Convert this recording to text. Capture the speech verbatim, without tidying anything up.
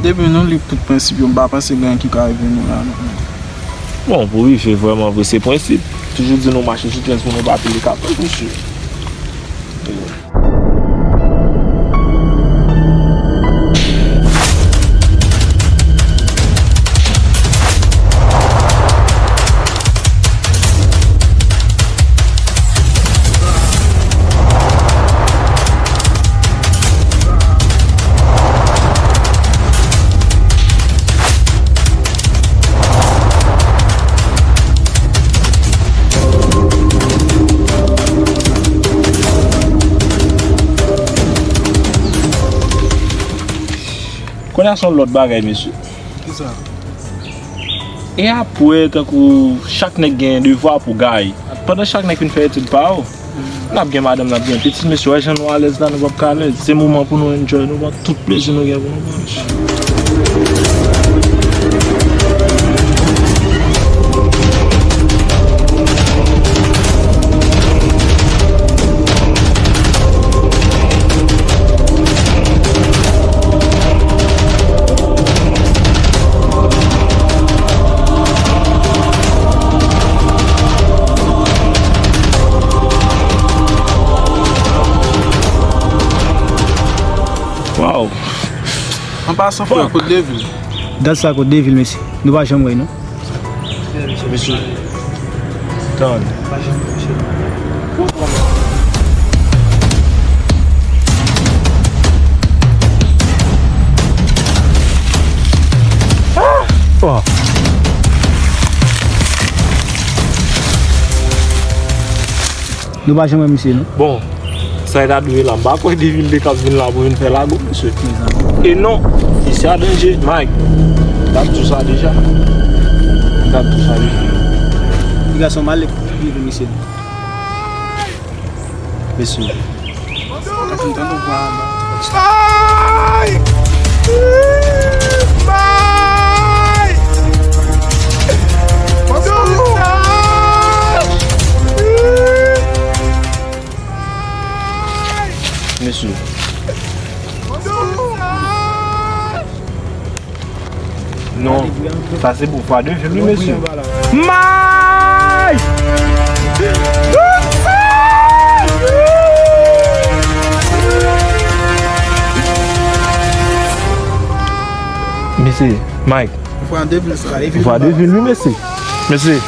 Epi nou li tout prensip yo, m pa panse gen anyen ki ka rive nou la non. Bon, pou rive vrèman vre, se prensip. Toujou di nou mache sou trèz pou nou pa pile katòz, mesye. Kounye a se yon lòt bagay, mesye. Kisa? E apre, tankou chak nèg gen devwa pou gaye. Pandan chak nèg fin fè etid pa yo, n ap gen madanm, n ap gen pitit, mesye, wè jan nou alèz la, nou p ap ka alèz. Se moman pou nou enjoy, nou pran tout plezi nou gen pou nou pran, mesye. Waw. An pasan, frè, kote Devil? Dat sa kote Devil, mesye. Nou pa janm wè, non? Mesye, tann. Oh. Nou pa janm wè misye, non? Bon, sa e ta dwe la. M pa kwè Devil te kab vin la pou vin fè lago, mesye. E non, isi a danje, Mike. M t ap di w sa deja. M t ap di w sa deja. Ti gason malè pou misye. Mesye. Mwen fin tande w pran la. Bay! Bay! Mesye. Non, sa se pou fwa de vil, wi, mesye. May! Mesye, Mike. Fwa de vil sa, e vil. Fwa de vil, wi, mesye. Mesye.